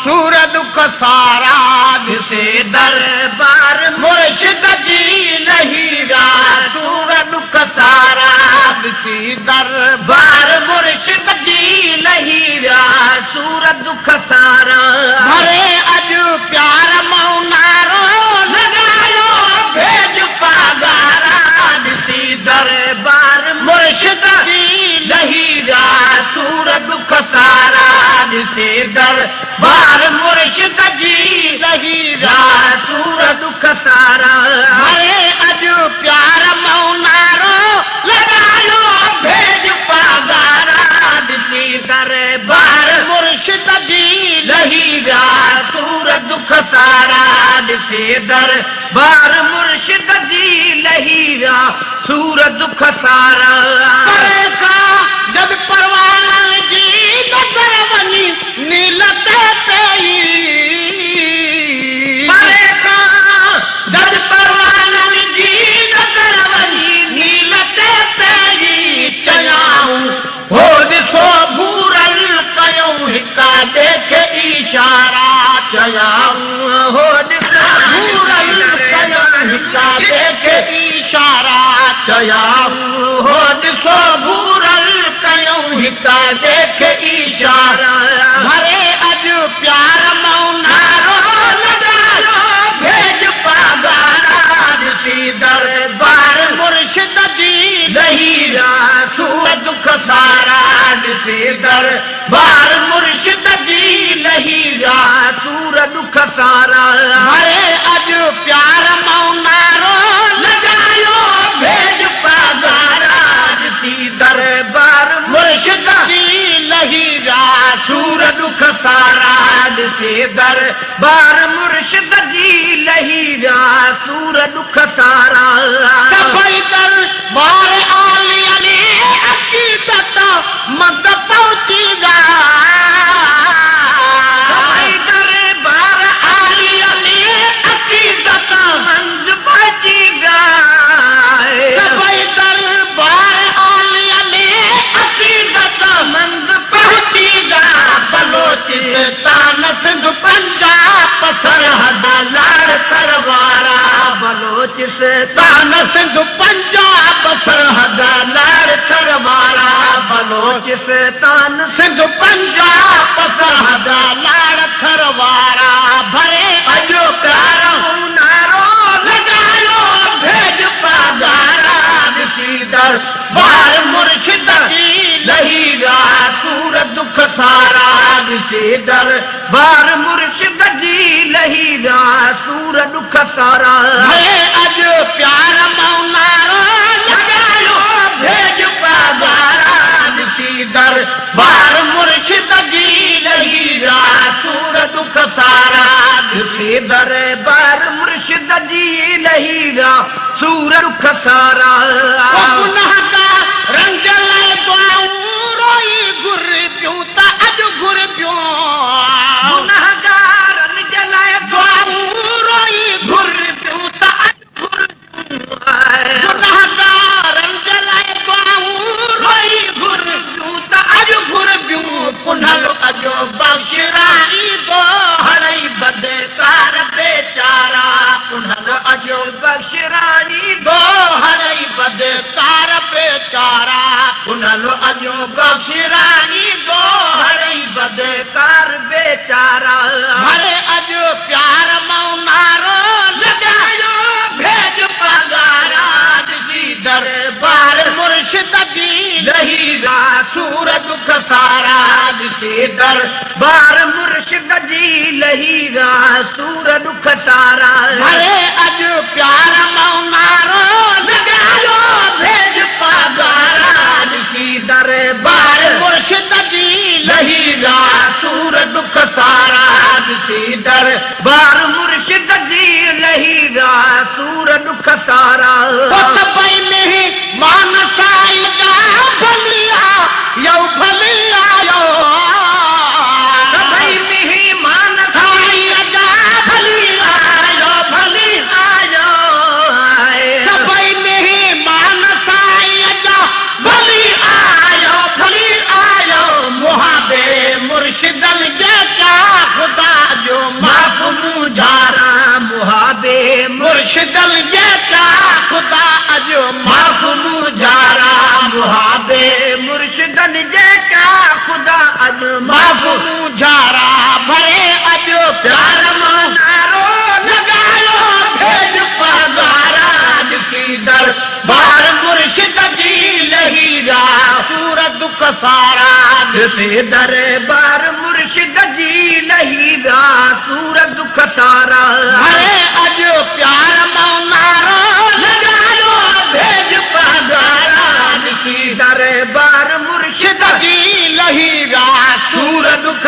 سور ڏک سارا ڏسي دربار مرشد جي لهي ويا سور ڏک سارا ڏسي دربار مرشد جي لهي ويا سور ڏک سارا ڀري اڄ پيار مئون نعرو لڳايو ڀيڄ پاڳارا ڏسي دربار مرشد جي لهي ويا سور ڏک سارا ڏسي دربار مرشد جي لهي ويا سور ڏک سارا ڀري اڄ پيار مئون نعرو لڳايو ڀيڄ پاڳارا ڏسي دربار مرشد جي لهي ويا سور دک سارا ڏسي دربار مرشد جي لهي ويا سور دک سارا. پري کان جڏ پروانن جي نظر وڃي نيل تي پيئي. پري کان جڏ پروانن جي نظر وڃي نيل تي پيئي. چيائون هو ڏسو ڀورل ڪيئون هڪ ٻئي کي اشارا. چيائون هو ڏسو ڀورل ڪيئون هڪ ٻئي کي اشارا. چيائون هو ڏسو ڀورل ڪيئون هڪ ٻئي کي اشارا. ڀري اڄ پيار مئون نعرو لڳايو ڀيڄ پاڳارا ڏسي دربار مرشد جي لهي ويا سور دک سارا ڏسي دربار مرشد جي لهي ويا سور ڏک سارا. ڀري اڄ پيار مئون نعرو لڳايو ڀيڄ پاڳارا ڏسي دربار مرشد جي لهي ويا سور ڏک سارا ڏسي دربار مرشد جي لهي ويا سور ڏک سارا. سڀئي دربار عالي ۾ عقيدت مند پهچي ويا. سڀئي دربار عالي ۾ عقيدت مند پهچي ويا. سڀئي دربار عالي ۾ عقيدت مند پهچي ويا. بلوچستان سنڌ پنجاب سرحد لاڙ ٿر وارا. بلوچستان سنڌ پنجاب سرحد لاڙ ٿر وارا. بلوچستان سنڌ پنجاب سرحد لاڙ ٿر وارا. ڀري اڄ پيار مون نعرو لڳايو ڀيڄ پاڳارا ڏسي دربار مرشد جي لهي ويا سور دک سارا ڏسي دربار مرشد جي لهي ويا سور ڏک سارا. ڀري اڄ پيار مون نعرو لڳايو ڀيڄ پاڳارا ڏسي دربار مرشد جي لهي ويا سور ڏک سارا ڏسي دربار مرشد جي لهي ويا سور ڏک سارا. او گنهگار رنج لاء دعائون روئي گهر پيون ته اڄ گهر پيون. گنهگارن جي لاء دعائون روئي گهر پيون ته اڄ گهر پيون. گنهگارن جي لاء دعائون روئي گهر پيون ته اڄ گهر پيون. پنهل اڄ بخشرائيندو هڙئي بدڪار بيچارا. پنهل اڄ بخشرائيندو هڙئي بدڪار بيچارا. پنهل اڄ بخشرائيندو هڙئي بدڪار بيچارا. ڀري اڄ پيار مئون نعرو لڳايو ڀيڄ پاڳارا ڏسي دربار مرشد جي لهي ويا سور دک سارا ڏسي دربار مرشد جي لهي ويا سور ڏک سارا. ڀري اڄ پيار مئون نعرو لڳايو ڀيڄ پاڳارا ڏسي دربار مرشد جي لهي ويا سور ڏک سارا ڏسي دربار مرشد جي لهي ويا سور ڏک سارا. سڀئي مهمان سائين جا ڀلي آيو ڀلي آيو. سڀئي مهمان سائين جا ڀلي آيو ڀلي آيو. سڀئي مهمان سائين جا ڀلي آيو ڀلي آيو. محابي مرشد جيڪا خدا جو معاف مونجهارا محابي مرشدن جيڪا خدا جو معاف مونجهارا محابي مرشدن جيڪا خدا اڄ معاف مونجهارا ڀري اڄ پيار مان نعرو لڳايو ڀيڄ پگهارا ڏسي دربار مرشد جي لهي ويا سور دک سارا ڏسي دربار مرشد جي لهي ويا سور دک سارا ڀري اڄ پيار مان نعرو لڳايو ڀيڄ پگهارا ڏسي دربار مرشد جي لهي ويا سور دک.